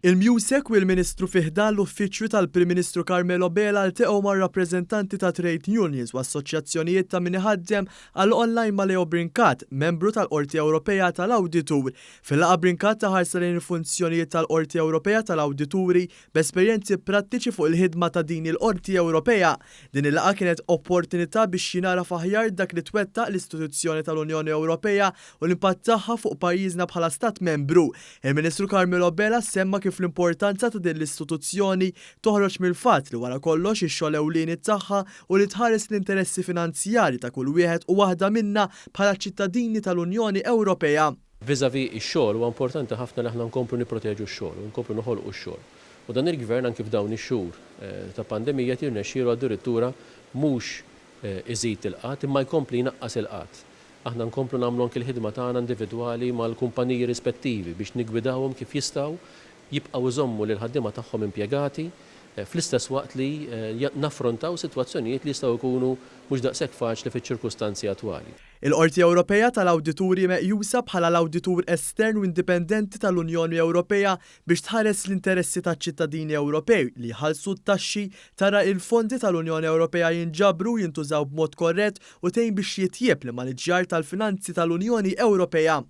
Il-MUSEC u l-Ministru fi ħdan l-Uffiċċju tal-Prim Ministru Carmelo Abela ltaqgħu mar-rappreżentanti ta' trade unions u assoċjazzjonijiet ta' min iħaddem għal online ma' Leo Brincat, membru tal-Qorti Ewropea tal-Awditur. Fil-laqgħa Brincat ta ħarsa lejn il-funzjonijiet tal-Qorti Ewropea tal-Awdituri b'esperjenzi prattiċi fuq il-ħidma ta' din il-Qorti Ewropea. Din il-laqgħa kienet opportunità biex jingħaraf aħjar dak li twettaq l-istituzzjoni tal-Unjoni Ewropea u l-impatt tagħha fuq pajjiżna bħala stat membru. Il-Ministru Carmelo Abela semma kif l-importanza ta' din l-istituzzjoni toħroġ mill-fatt li wara kollox ix-xogħol ewlieni tagħha hu li tħares l-interessi finanzjarji ta' kull wieħed u waħda minna bħala ċittadini tal-Unjoni Ewropea. Vis-à-vis ix-xogħol huwa importanti ħafna li aħna nkomplu nipproteġu x-xogħol u nkomplu noħolqu x-xogħol. U dan il-Gvern anki f'dawn ix-xhur ta' pandemija qed jirnexxielu addirittura mhux iżid il-qgħad imma jkompli jnaqqas il-qgħad. Aħna nkomplu nagħmlu anki l-ħidma tagħna individwali mal-kumpaniji rispettivi biex niggwidawhom kif jistgħu jibqgħu jżommu lill-ħaddiema tagħhom impjegati fl-istess waqt li naffrontaw sitwazzjonijiet li jistgħu jkunu mhux daqshekk faċli fiċ-ċirkustanzi attwali. Il-Qorti Ewropea tal-Awdituri meqjusa bħala l-awditur estern u indipendenti tal-Unjoni Ewropea biex tħares l-interessi taċ-ċittadini Ewropej li jħallsu t-taxxi, tara il-fondi tal-Unjoni Ewropea jinġabru u jintużaw b'mod korrett u tgħin biex jitjieb l-immaniġġjar tal-finanzi tal-Unjoni Ewropea.